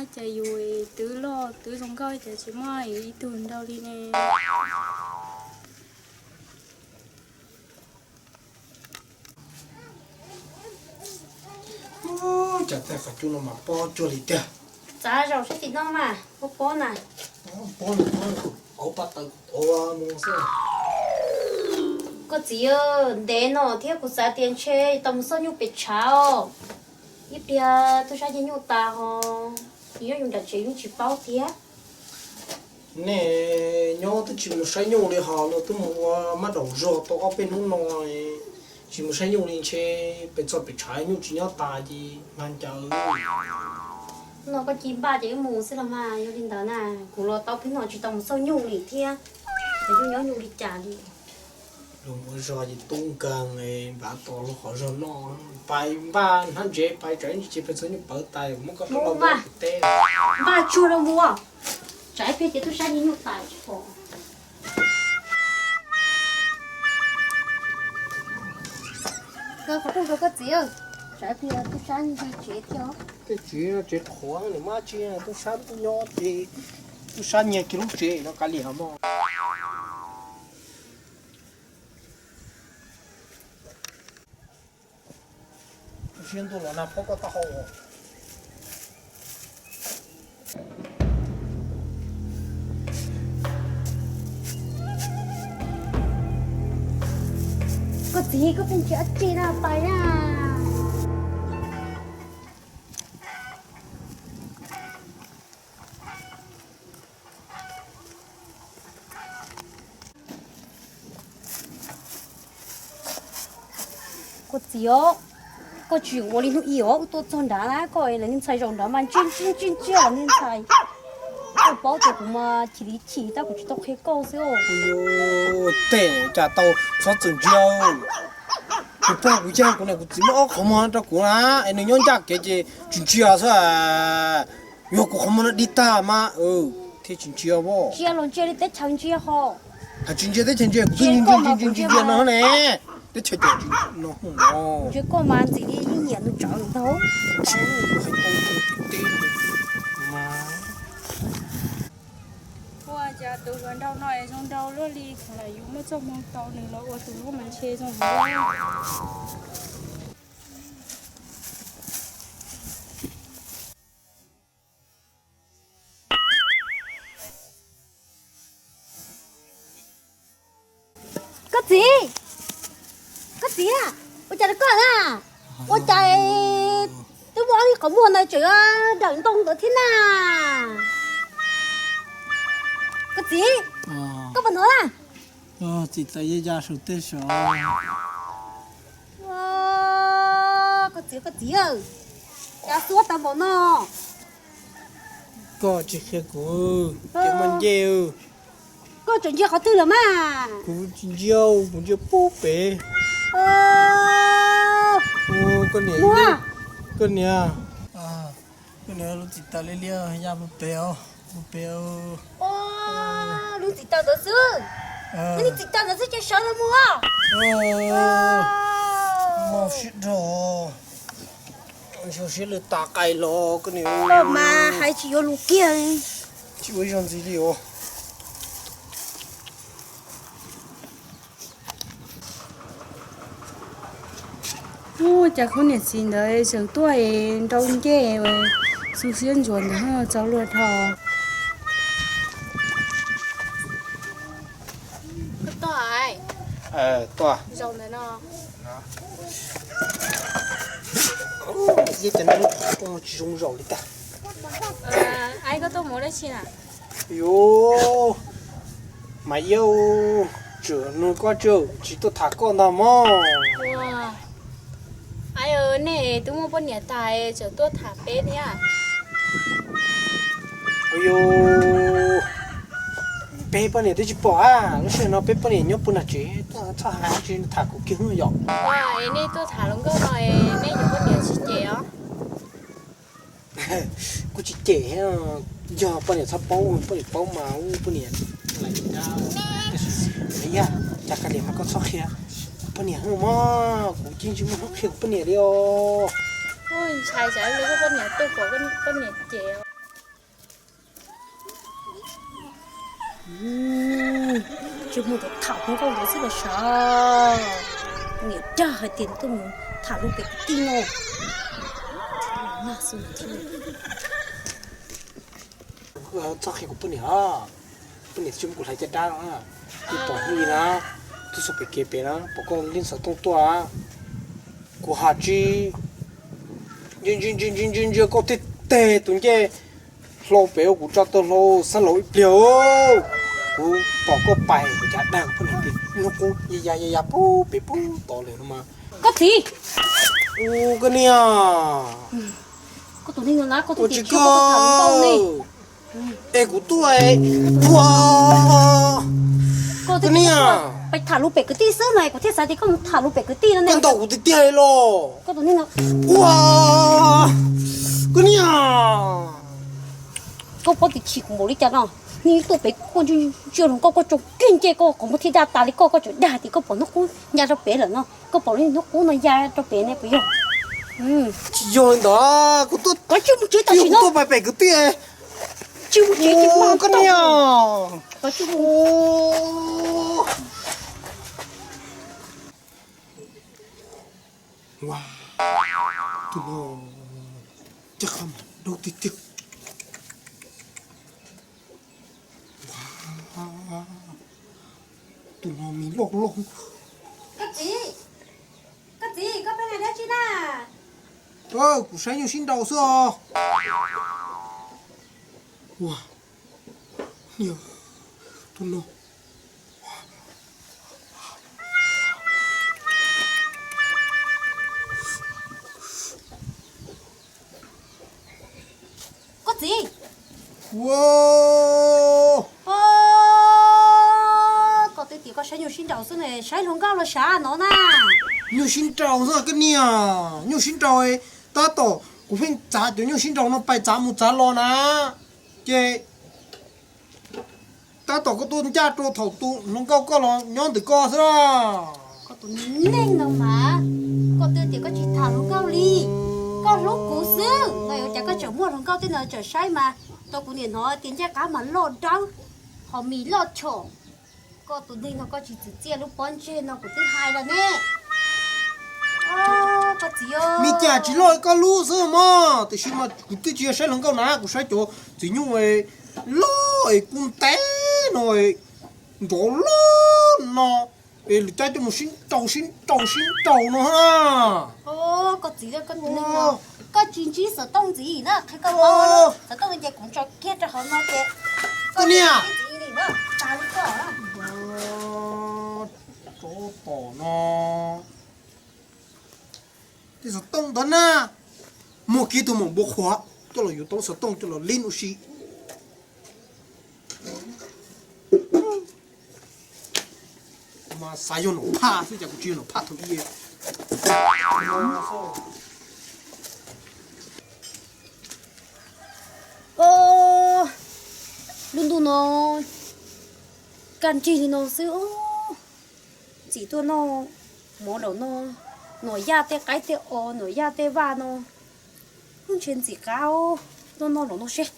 Cas yus twb loj twb zoo nkauj cas tsis muaj ib tug nrog li ne? Cas tej qhov cub no mas pob cuag li tiag. Txav zaum saib tim no mas pob pob na. Pob, auv pab tawv ua mus xwb. Koj txiv, ntev no thiab kuv xav tias ntshe tau mus xauj nyuj pem tshav os. Ib pliag tub sab nyiag nyuj tas ho nyob yus nram tsev yeej tsis paub tiag. Nej nyob twb tsis mus saib nyuj li, ho luag twb mus ua mab daum zog tau ob peb hnub no, tsis mus saib nyuj li ntshe pem txog pem tshav nyuj tsis nyob tas ces mag ncaws. No koj cia npaj ces wb mus xwb los mas, yog li ntawd na kuv los tau peb no tsis tau mus xauj nyuj li thiab, es nyuj nyob nyuj li cas li. Luag mus ua zog ces tub nkeeg npaj tos luag qhov zog noj, pais npaj hnab ntsev pais tsam ib ntsis ces pem txog nyuj pawv tas muab koj rau los teb. Npaj tsuag rau mus, tsam ib pliag ces tub sab nyiag nyuj tas tsis pom. Koj qhov rooj rau koj txiv, tsam ib pliag tub sab nyiag tsev thiab. Tej tsev no tsev qhuav nws mas tsis, tub sab twb nyob ces tub sab nyiag kiag lub tsev no kav liam mog. Siab ntuj los nag phob koj taub hau. Koj txiv, koj pheej nrhiav dab tsi na pais na? Koj txiv os, koj tsis ua li hnub ib os, wb tuaj txog nrad na koj, lawv niag ntxhais zaum nrad mas ntsia ntsia ntsia ntsia lawv niag ntxhais. Koj paub tias kuv mas chim li chim tab kuv tsis tau qhia koj xwb. Tej cas tau txhob txwm ntsia. Kuv pog kuv yawg kuv niam kuv txiv muab ob qhov muag rau kuv na, es nws nyob ncaj kev ces tsis ntsia xwb. Yog kuv qhov muag no dig tag mas thiaj tsis ntsia os. Ntsia los ntsia li teb chaws ntsia ho. Hais tsis ntsia teb chaws ntsia, kuv twb ntsia ntsia ntsia no ne. Teb chaws cov no. Ntsia koj mas ntxim li yeej nyiam nws tsawv ntau. Ua cas tus hluas nraug no es zoo nraug luaj li, yus muaj txoj hmoo tau nws los ua tus hlub mas ntshe zoo heev. Koj txiv, koj txiv, ua cas rau koj na? Ua cas twb muaj ob qhov muag ntawd tseem dawm ntoo ntawd thiab na? Koj txiv, koj puas hnov na? Txiv tawv ya ya saum tej saud. Koj txiv, koj txiv, cas xuab tau npaum no? Koj tsis qhia kuv, ces muaj ncej. Koj tseem ntsia qhov twg lawm mas? Kuv tsis ntsia, kuv ntsia pub pem. Koj niam, koj niam, koj niam lub txiv tawv liab liab ya pub pem os, pub pem. Lub txiv tawv ntawd xwb, lub txiv tawv ntawd xwb ces sawv los mus. Mob siab dhau, siab lwj tas qais los koj niam. Mas hais tsis yuav lus kiag, tsis ua ib zaug ntxiv li os. Ua cas khub niam txiv ntawd tseem tuaj nrau ncej xu siab ntsuas ntawd txaus luag dhau. Tuaj, zaum ntawm no. Ib cov no tsis zoo zaum li tag. Aib, koj tuaj mus dab tsi na? Yuav mas yau, tseem nug koj tseem tsis tuaj tham koj ntag mog. Aib, nej twb muaj poj niam tas tseem tuaj tham peb thiab. Yuav, peb poj niam twb tsis pom a, lub sij hawm no peb poj niam nyob puag nram tsev, txhob hais tsis tham kuv kiag yom. Nej tuaj tham hluas nkauj no, nej yuav poj niam tsis cem os? Kuj tsis cem, yog poj niam txhob paub, poj niam paub mas poj niam lais dab. Tab sis yog cas kav liam mas koj txhob qhia kuv poj niam mog, kuv yeej tsis muaj hnub qhia kuv poj niam li os. Ntshai tsam ib pliag koj poj niam tuaj pom koj poj niam cem os. Tsis mus tham hluas nkauj ntawd xwb los sav. Niam dag hais tias tuaj mus tham lub pem kwv tij no. Txhob qhia kuv poj niam, poj niam tsis muab kuv hlais caj dab no. Kuv pom hnub i na, tuaj txog pem kev pem na, pom koj li xov tooj tuaj, kuv has tsis ntsia ntsia ntsia koj thiaj teg tus ncej hlau pem ua kuv tsa tawg hlau xab laus ib pliag. Kuv pom koj pais kuv cas dag kuv poj niam tias hnub qub ya ya ya ya pub pem pub tod lawm no mas. Koj txiv, koj niam, koj tus neeg no na, koj tus tsis koj tham lus ntau ne. Es kuv tuaj, ua, koj niam, pais tham lus pem kwv tij xwb no kuv thiaj xav tias koj mus tham lus pem kwv tij no ne. Koj ntaus kuv tiag tiag los? Koj tus neeg no, ua, koj niam, koj paub tias chim kuv npaum li cas no, nws tuaj pem koj ntsia hluas nkauj koj tso kiag ncej koj qhov muag thiaj daj tas li koj, koj tseem dag tias koj pom hnub qub ya rau pem lawm no, koj pom li hnub qub no ya rau pem ne puas yog? Tsis yog li ntawd, kuv tuaj, koj tsis mus tsev tam sim no, tuaj pem kwv tij. Tsis mus tsev, koj niam, koj tsis mus. Ua, tus no caj qab mas dawb tiag tiag. Ua, tus no me loj loj. Koj txiv, koj txiv, koj pheej hais dab tsi na? Kuv saib nyuj sib nraus xwb os. Ua, niam, tus no. Koj txiv, ua, koj twb tias koj saib nyuj sib nraus xwb ne, saib hluas nkauj los sav no na? Nyuj sib nraus xwb koj niam, nyuj sib nraus. Tab tom kuv pheej txav cov nyuj sib nraus no pais txav mus txav los na, ces tab tom koj tuaj ncaj rau thaum tus hluas nkauj koj los nyob ntawm koj xwb na. Koj tus neeg no mas, koj twb tias koj tsis tham hluas nkauj li, koj hlub kuv xwb no, ua cas koj tseem muaj hluas nkauj tej no tseem saib mas, tau kuv niam hnov tias ncaj qab mas loj dawb, ho mis loj chom. Koj tus neeg no koj tsis txwv txiaj lub pob ntseg no kuv twb hais los ne. Koj txiv, me cas tsis loj koj lub xwb mog, tiam sis mas kuv twb tsis yog saib hluas nkauj na, kuv saib cov txiv nyuj loj es kub ntev no, nrov loj no, es lawv cab coj mus sib nraus sib nraus sib nraus no na. Koj txiv, koj tsis ntsib xov tooj ntxiv na, qhia koj, xov tooj ces kuv tso kiag rau hauv no ces koj niam, tas li koj. Tsov tom no, tej xov tooj ntawd na, muag kiag tus maum npua qhuav coj los yuav tau xov tooj coj los lib ua si. Mas xav yog nom phaj xwb cas kuv tsis yog nom phaj thaum ub. Lub ntuj no kaj nrig li no xwb. Ntxim tuaj noj mov lawm no, Nom Yaj tej qaib tej os, Nom Yaj tej vaj no, ntshe ntxim qab, tuaj noj lawm no seb.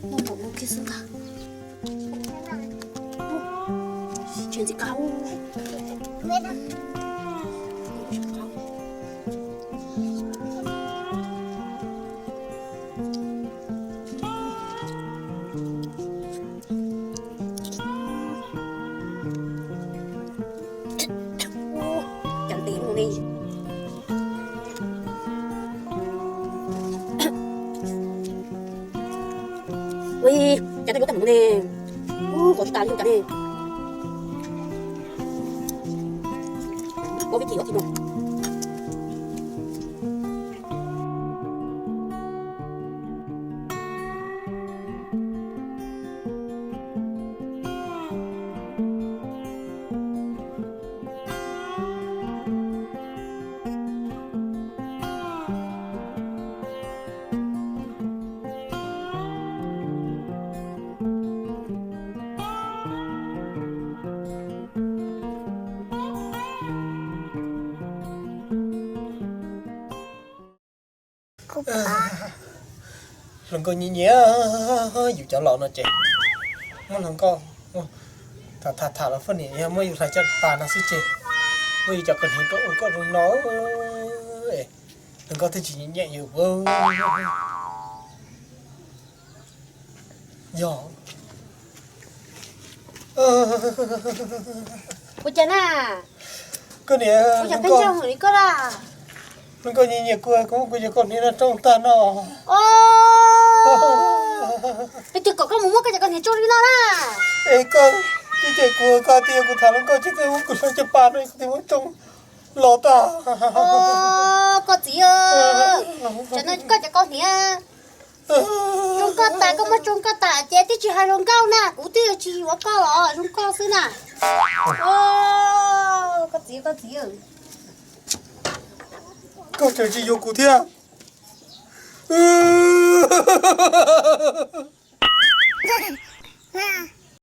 Noj mov ua kiag xwb ntag. Ntshe ntxim qab. Cov ntev mus li. Ui, cas tej lub tag mus ne. Ub, qhov tsis tas li cas ne. Ua vib thim ua thim no. Hluas nkauj nyiam nyiam yus cov laus no ces muab hluas nkauj tham tham tham los poj niam yog muab yus hlais coj tas no xwb ces muab yus cov kaus hniav rau ua koj zoo no, hluas nkauj thiaj tsis nyiam nyiam yus. Yog ua cas na? Koj niam, ua cas pheej ntsaj hwm li koj na? Hluas nkauj nyiam nyiam kuv, kuv muab kuv cov kaus hniav no tsoo tag no. Es twg kom koj mus muab koj cov kaus hniav tsoo li no na? Es koj twb cem kuv, koj tias kuv tham hluas nkauj tsis txawj muab kuv hlais caj pas no, kuv thiaj muab tsoo los tag. Koj txiv, tam no koj cov kaus hniav zoo nkauj tas, koj muab tsoo nkauj tas ces twb tsis hais hluas nkauj na, kuv twb yuav tsis yuav koj los zoo nkauj xwb na. Koj txiv, koj txiv, koj tseem tsis yuav kuv thiab.